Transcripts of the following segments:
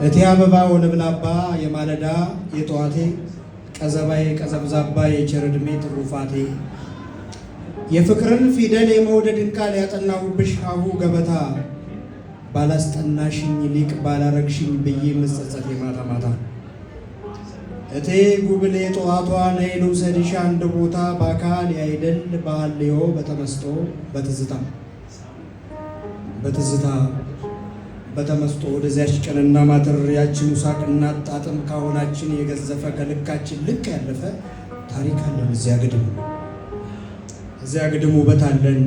እቴ አበባ ወለብላባ የማለዳ የጠዋቴ ቀዘባዬ ቀዘብዛባ የቸር ዕድሜ ትሩፋቴ የፍቅርን ፊደል የመውደድን ቃል ያጠናሁብሽ ሀሁ ገበታ ባላስጠናሽኝ ሊቅ ባላረግሽኝ ብዬ መጸጸት የማታ ማታ። እቴ ጉብሌ ጠዋቷ ነይ ልውሰድሽ አንድ ቦታ በአካል ያይደል በሐልዮ በተመስጦ በትዝታ በትዝታ በተመስጦ ወደዚያች ቀንና ማትር ያችኑ ሳቅና ጣጥም ካሁናችን የገዘፈ ከልካችን ልክ ያለፈ ታሪክ አለን። እዚያ ግድም፣ እዚያ ግድም ውበት አለን።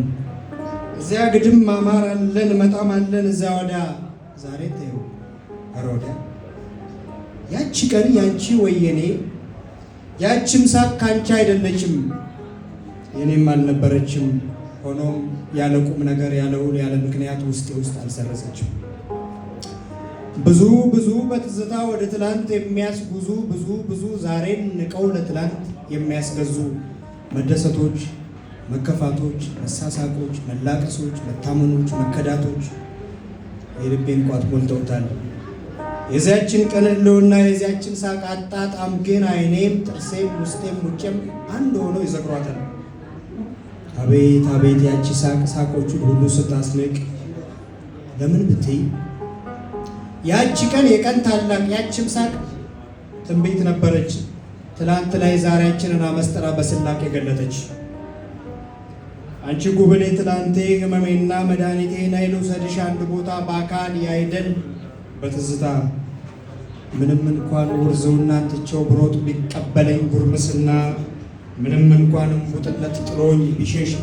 እዚያ ግድም ማማር አለን፣ መጣም አለን። እዚያ ወዲያ ዛሬ ተይው፣ ኧረ ወዲያ ያቺ ቀን ያንቺ ወይ የኔ፣ ያቺም ሳቅ ካንቺ አይደለችም የኔም አልነበረችም። ሆኖም ያለ ቁም ነገር፣ ያለ ውል፣ ያለ ምክንያት ውስጤ ውስጥ አልሰረጸችም። ብዙ ብዙ በትዝታ ወደ ትላንት የሚያስጉዙ፣ ብዙ ብዙ ዛሬን ንቀው ለትላንት የሚያስገዙ መደሰቶች፣ መከፋቶች፣ መሳሳቆች፣ መላቀሶች፣ መታመኖች፣ መከዳቶች የልቤን ቋት ሞልተውታል። የዚያችን ቀን ህልውና የዚያችን ሳቅ አጣጣም ግን አይኔም ጥርሴም ውስጤም ውጬም አንድ ሆኖ ይዘክሯታል። አቤት አቤት ያቺ ሳቅ ሳቆቹን ሁሉ ስታስንቅ። ለምን ብትይ ያቺ ቀን የቀን ታላቅ፣ ያችም ሳቅ ትንቢት ነበረች። ትላንት ላይ ዛሬያችንን አመስጥራ በስላቅ የገለጠች። አንቺ ጉብሌ ትላንቴ ህመሜና መድኃኒቴ ነይ ልውሰድሽ አንድ ቦታ በአካል ያይደል በትዝታ። ምንም እንኳን ውርዝውናን ትቼው ብሮጥ ቢቀበለኝ ጉርምስና፣ ምንም እንኳን እምቡጥነት ጥሎኝ ቢሸሽ